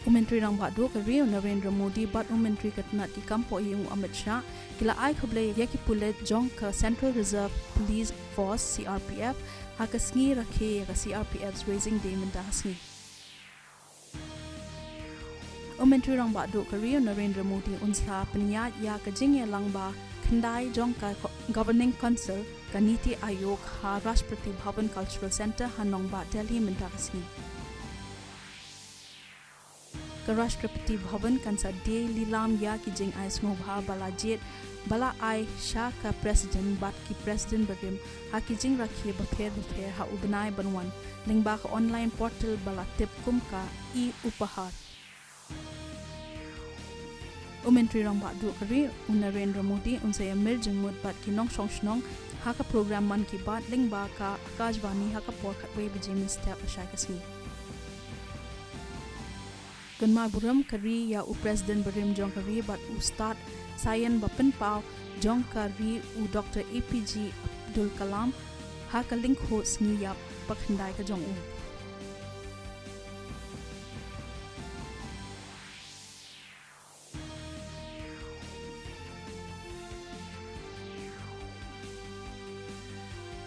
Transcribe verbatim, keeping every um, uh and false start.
U Myntri Rangbah Duh ka ri u Narendra Modi bad u Myntri ka tnat ki kam pohiing u Amit Shah ki la ai khublei ïa ki pulit jong ka Central Reserve Police Force C R P F ha ka sngi rakhe ïa ka C R P F's Raising Day mynta ka sngi. U Myntri Rangbah Duh ka ri u Narendra Modi un sa pynïaid ïa ka jingïalang ba khyndai jong ka Governing Council ka NITI Aayog ha Rashtrapati Bhavan Cultural Centre ha nongbah Delhi mynta ka sngi. Ka Rashtrapati Bhavan kan sa die lilam ïa ki jingai sngewbha ba la jied ba la ai sha ka President bad ki President barim ha ki jingrakhe bapher bapher ha u bnai ban wan lyngba ka online portal ba la tip kum ka e-Upahar. U Myntri Rangbah Duh ka ri u Narendra Modi un sa ïamir jingmut bad ki nongshong shnong ha ka program Mann Ki Baat lyngba ka Akashvani ha ka por khatwei baje mynstep lashai ka sngi. Kynmaw burom ka ri ïa u President barim jong ka ri bad u Stad Saian ba pynpaw jong ka ri u Doctor A P J Abdul Kalam ha ka lyngkhuh sngi ïap ba khyndai ka jong u.